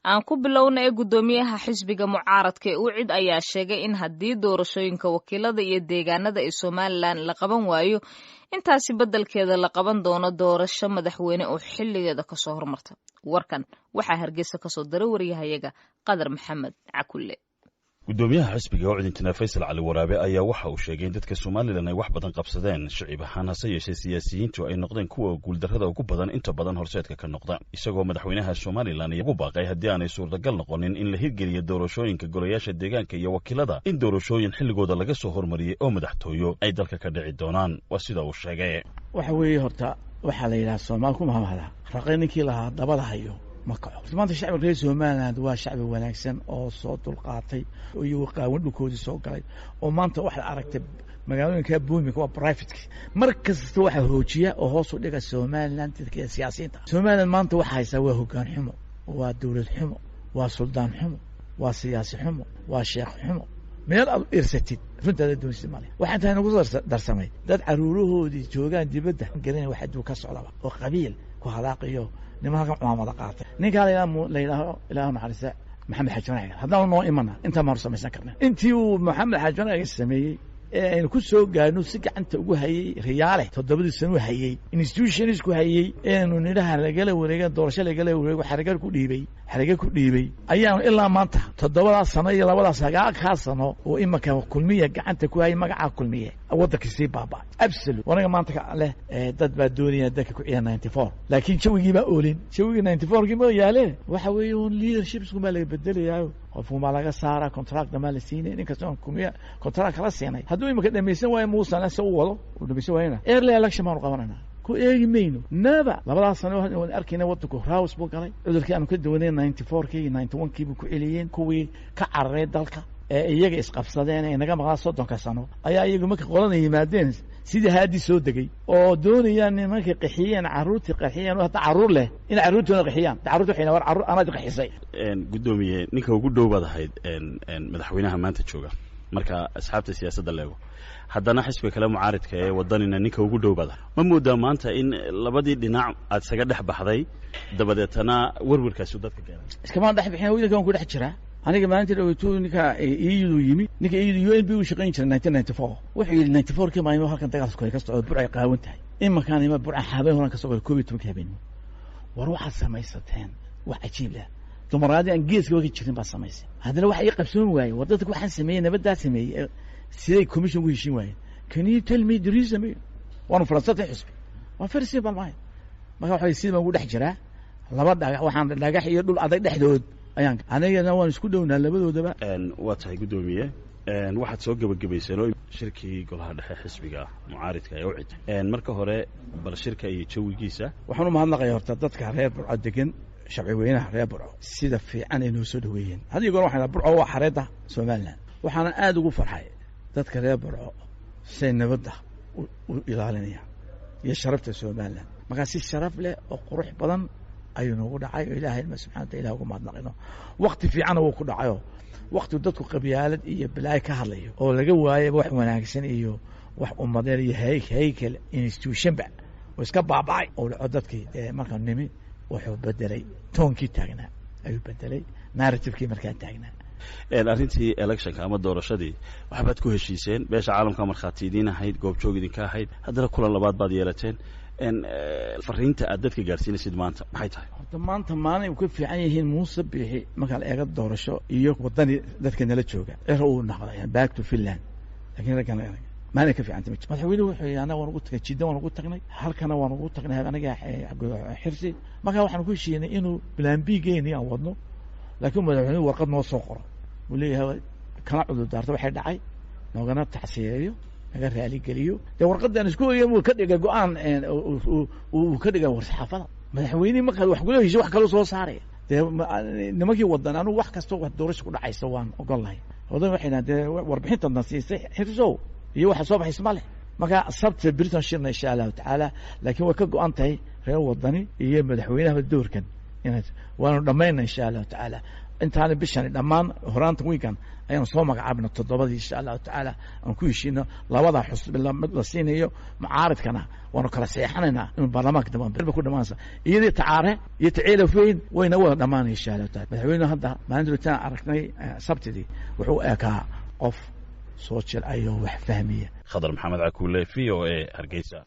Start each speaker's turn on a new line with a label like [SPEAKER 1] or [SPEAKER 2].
[SPEAKER 1] Aan ku bilowna ee guddoomiyaha xisbiga mucaaradka ee UCID ayaa sheegay in haddii doorashooyinka wakiilada iyo deegaanada ee Somalilan la qaban waayo, intaasi beddelkeeda la qaban doono doorasho madaxweyne oo xilligeeda kasoo hormarta. Warkan waxaa Hargeysa kasoo diray wariyahayaga Qadar Maxamed Cakulle.
[SPEAKER 2] Guddoomiyaha xisbiga UCID, Injineer Faysal Cali Waraabe, ayaa waxa uu sheegay in dadka Somalilan ay wax badan qabsadeen shicib ahaan, hase yeeshee siyaasiyiintu ay noqdeen kuwa guuldarrada ugu badan inta badan horseedka ka noqda, isagoo madaxweynaha Somalilan ugu baaqay haddii aanay suurtagal noqonin in la hirgeliyo doorashooyinka golayaasha deegaanka iyo wakiilada, in doorashooyin xilligooda laga soo hormariyey oo madaxtooyo ay dalka ka dhici doonaan. Waa sida uu sheegay.
[SPEAKER 3] Waxa weeye, horta waxaa la yidhaha, Soomaali ku mahmahdaa, raqay ninkii lahaa dabada hayo ma kaco. Maanta shacbiga reer Somaliland waa shacbi wanaagsan oo soo dulqaatay oo iyagoo qaawan dhulkoodii soo galay, oo maanta waxaad aragtay magaalooyinka boomika waa privateki. Mar kasta waxaa hoojiya oo hoos u dhiga Somaliland dadka siyaasiyiinta. Somaliland maanta waxa haysaa waa hoggaan xumo, waa dowlad xumo, waa suldaan xumo, waa siyaasi xumo, waa sheekh xumo. Meel aad u irsatid runtaada doonsid male. Waxaan tahay nagu darsamay dad caruurahoodii joogaan dibadda, gelina wax adduun ka socdaba oo qabiil ku hadaaqiyo, niman halkan cumaamada qaatay. Ninkaa la yidhaaho, Ilaahu naxariista, Maxamed Xaaji Wanaag, haddaan noo imana intaan maanu samaysan karna. Intii uu Maxamed Xaaji Wanaag sameeyey ee aynu ku soo gaarno, si gacanta ugu hayey Riyaale 7dii sano hayey, institutionsku hayey, eenu nidhaha lagala wareega, doorasho lagala wareego, xariga ku dhiibay, xariga ku dhiibay, ayaanu ilaa maanta 7daas sano iyo labadaas sagaalkaa sano oo imanka Kulmiya gacanta ku hayay, magacaa Kulmiye waddankii sii baaba absolute. Wanaga maanta leh dad baa doonaya dadka ku ciya 94, laakiin jawigii baa oolin, jawigii 94kii ma yaale. Waxa weeye un leadershipsku baa laga bedelayaayo, qofku baa laga saaraa, contract maa la siinay. Nin kasta oon Kulmiya contract kala siinay, hadduu imanka dhamaysan waayo, muusana se u wado uu dhamaysan waayona, early election baanu qabanayna, ku eegi mayno naba. Labadaas sano waan arkayna waddanku raws buu galay. Cudurkii aanu ka dawanay 94kii iyo 91kii buu ku celiyeen. Kuwii ka cararay dalka ee iyaga isqabsadeen ee naga maqnaa 30ka sano ayaa iyagu markay qolana yimaadeen sidii haadii soo degay oo doonayaan nimankay qaxiyeen, carruurtii qaxiyeen, hadda carruur leh in carruurtoona qaxiyaan. Carruurta waxay war carruur anaad qaxisay.
[SPEAKER 2] Guddoomiye, ninka ugu dhow baad ahayd madaxweynaha maanta jooga marka asxaabta siyaasadda leego, haddana xisbiga kale mucaaridka ee Wadanina ninka ugu dhow baad ahayd. Ma moodaa maanta in labadii dhinac aad isaga dhex baxday, dabadeetana werwerkaasi dadka gaaray?
[SPEAKER 3] Iskamaan dhex bixin, wiilka waan ku dhex jiraa. Aniga maalintii dhaweytu ninka EU yimi, ninka EU UNB uu shaqayn jiray 1994, wuxuu yidhi 94kii maalmo halkan dagaalku ka socdo, Burcay qaawan tahay. Imankaan ima Burca habeen horan ka soo galay 11ka habeenimo. War waxaad samaysateen wax cajiib leh, dumaraadii aan geeskaba ka jirin baad samaysay. Haddana waxa ii qabsoon waaye, war dadka waxaan sameeyey, nabaddaa sameeyey, siday commission ugu heshiin waayeen? Can you tell me the reason? Waanu falansatay xisbi, waa very simple maayo. Marka waxa sidii baan ugu dhex jiraa laba dhagax, waxaan dhagax iyo dhul adag dhexdood ayaan anigana waan isku dhownaa labadoodaba.
[SPEAKER 2] Waa tahay, guddoomiye, waxaad soo gebagabayseen oo shirkii golaha dhexe xisbiga mucaaridka ee UCID. Marka hore bal shirka iyo jawigiisa.
[SPEAKER 3] Waxaan u mahadnaqaya horta dadka reer Burco degan, sharci weynaha reer Burco, sida fiican ay noo soo dhaweeyeen. Had iyo goor waxaan Burco waa xareedda Somaliland. Waxaana aada ugu farxay dadka reer Burco say nabadda u ilaalinayaan iyo sharafta Somaliland. Markaa si sharaf leh oo qurux badan ayuu noogu dhacay, oo Ilahay ma subxana wata ilah ugu mahadnaqino. Wakti fiicanna wuu ku dhacayo, wakti dadku qabyaalad iyo balaayo ka hadlayo oo laga waayaba wax wanaagsan iyo wax ummadeed iyo haykel institutionba oo iska baaba'ay oo dhaco dadkii. Dee markaan nimi wuxuu bedelay toonkii taagnaa, ayuu bedelay narrativekii markaa taagnaa.
[SPEAKER 2] Arrintii electionka ama doorashadii waxbaad ku heshiiseen, beesha caalamka markhaati idiin ahayd, goobjoog idinka ahayd, haddana kulan labaad baad yeelateen. Fariinta aad dadka gaarsiinaysid maanta maxay tahay?
[SPEAKER 3] Horta maanta maalin u ka fiican yihiin Muuse Biixi marka la eego doorasho iyo Wadani dadka nala jooga, Ciro uu naqday back to Finland, lakiin raggan maalin ka fiicanta ma jiro. Madaxweynuhu wuxuu yidhi anaga waan ugu tagnay Jidda, waan ugu tagnay halkana, waan ugu tagnay aniga Xirsi. Marka waxaan ku heshiinay inuu plan B geeni aan wadno, laakiin madaxweynuhu warqad noo soo qoro uu leeyahay kana cudur daarto waxay dhacay, noogana tacsiyeeyo, naga raaligeliyo. Dee warqaddan isku ogey uu ka dhigay go-aan, uu ka dhigay war-saxaafada. Madaxweynihii markaad wax kula heshiyo wax kaloo soo saaraya. Dee nimankii wadan, anigu wax kastoo wax doorasho ku dhacaysa waan ogol lahay. Wadan waxay dhahan dee warbixintadna siisay Xirsow iyo waxa soo baxay isma leh. Marka Sabta briton shirna insha Allahu tacaala, laakiin way ka go-an tahay reer Wadani iyo madaxweynahaba doorkan ina waanu dhammayna insha Allahu tacaala. Intaana bishani dhammaan, horaanta wiigan ayaanu soo magacaabna 7dii, insha Allahu tacaala, aan ku heshiino labada xusbi mid la siinayo. Mucaaridkana waanu kala seexanaynaa inuu baarlamaanka dambe ku dhamaansa, iyadii tacaare iyo taceelafweyn wayna wada dhamaanaya, insha Allahu taala. Madaxweynuhu hadda maalinta ritaan aragnay Sabtidii wuxuu ekaa qof soo jilcayo, wax fahmiya.
[SPEAKER 2] Khadar Maxamed Cakuule, v o a, Hargeysa.